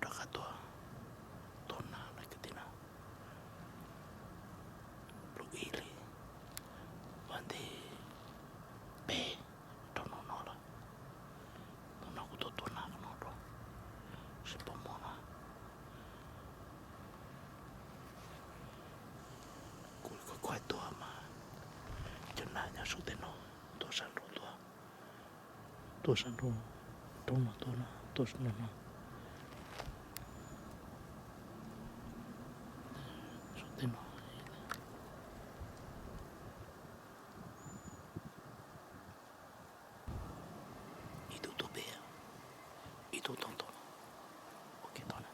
Rov qab tuaj, tuaj na kwv tij na, lub ib hlis vas thib peb rau hnub no lawm. Hnub no kuv tuaj tuaj na no rau sib pom muag na. Kuv kuj kuj tuaj mas cov nas nyob saum tej no, tuaj sab nraud tuaj, tuaj sab nraud, roob no tuaj no, tuaj sab nraud no, saum tej no. Ib tug tuaj pem, ib tug tuaj tom, ua ke tom na.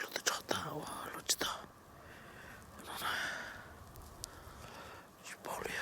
Lub twb tso tag ua lub tsis tag no na, tsis paub li.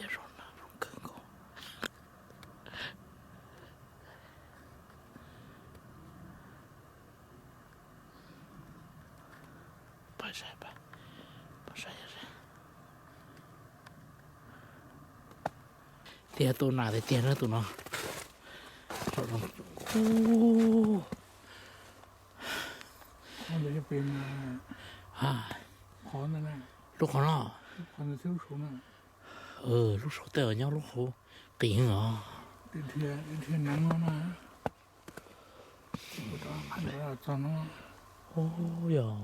Yog zoo na, zoo kawg nkaus. Pab saib, pab saib yog Tiag, tus nas tiag tiag na tus no. Lub qhov no, lub saum tej nyob lub hauv qis heev os. Yog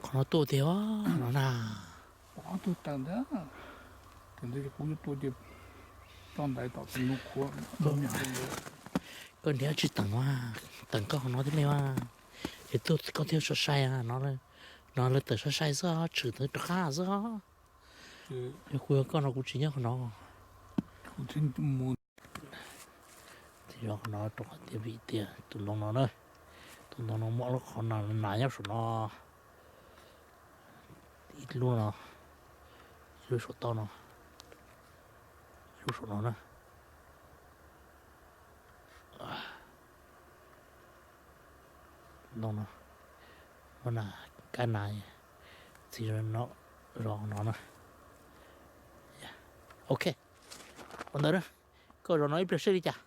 qhov no tuaj tiag no na. Koj nrhiav tsis teem, teem koj qhov no thiab me a. Ces tuaj koj thiaj saib sai, no lawv tawm sai sai xwb, tshwm tawm rov qab xwb. Yog kuv yog koj no kuv tsis nyob qhov no. Tsis yog qhov no rau qhov tias vim tias tus ntoo no na, tus ntoo no muaj lub qhov nas nyob saum no, ib lub no, ib lub saum toj no, ib lub saum no na. Ntoo no muaj nas, kab nas txiv zov no na. Ok, ua ntawd na, koj zov no ib pliag seb li cas.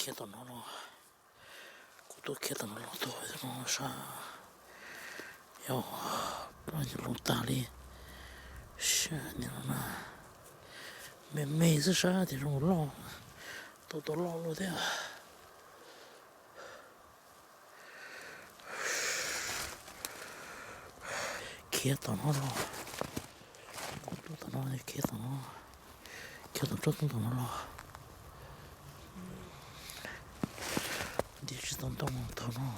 Khiav tom no los, kuv tuaj khiav tom no los tuaj no sab, yog pom yus lub tag li sab no na, me me xwb sab tias zoo loj, tau tau loj luaj thiab. Khiav tom no los, kuv tuaj tom no khiav tom no, khiav tom tsob toob tom no los, nti tsis tau ntoo thaum no.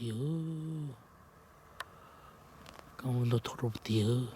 Tiag, koj ntau thaum rau tiag.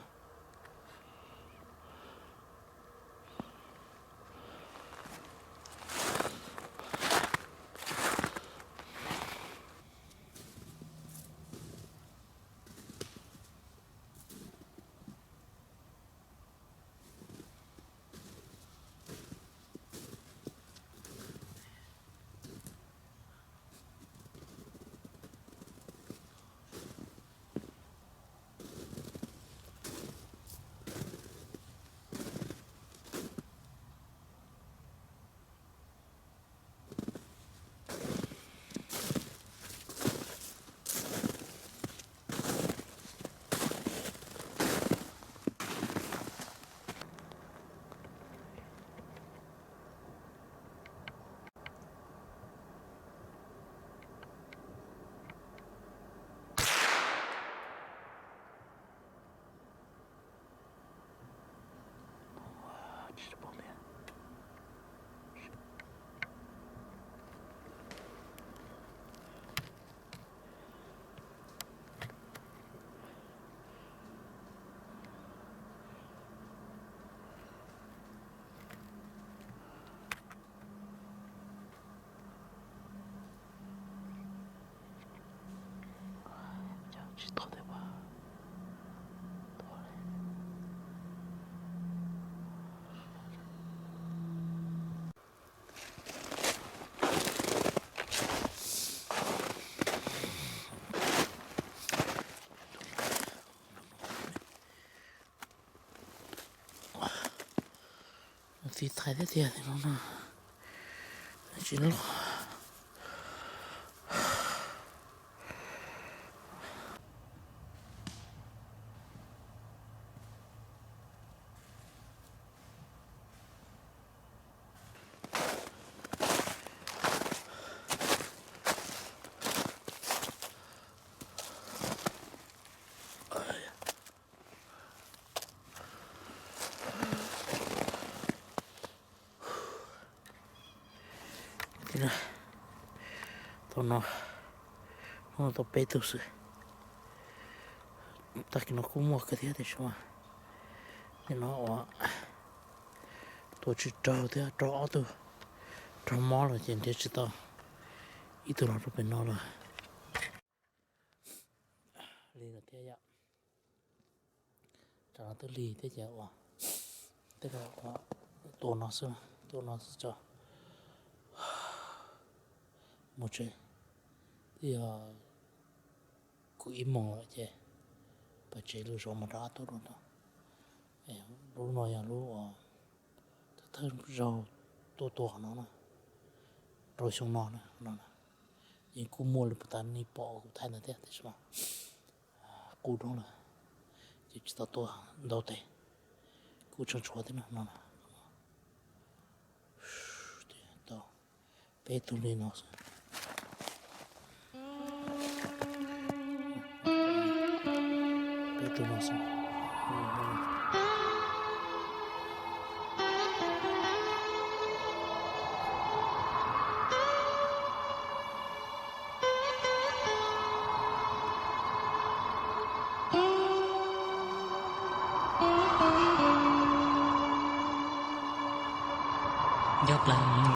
Txiv thaiv thiab tiag no no, tsis loj. Tau no, hnub no tau peb tug xwb. Tag kis no kuj muaj kawg thiab tiam sis mas nim no uas tua tsis raug thiab raug ob tug raug mob lawm ces nrhiav tsis tau ib tug los rau pem no lawm. Li lawm thiab yom. Tsam no twb lig thiab ces ua, tej zaum ua tua no xwb, tua no xwb tso. Mus tsev, twb yog kaum ib moos lawm ces pais tsev lwm zaus mas rov qab tuaj dua tau. Lub no yog lub uas thawj thawj zaug tuaj tua qhov no na, rau xyoo no na, no na. Yeej kuj muaj li puas tas nej pom kuv thaij ntawd thiab tiam sis mas qub roob lawm ces tsis tau tua ntau tes, kuj tshuav tshuav thiab no na. Tau peb tug li no xwb. Peb tug no xwb. Nyob plawg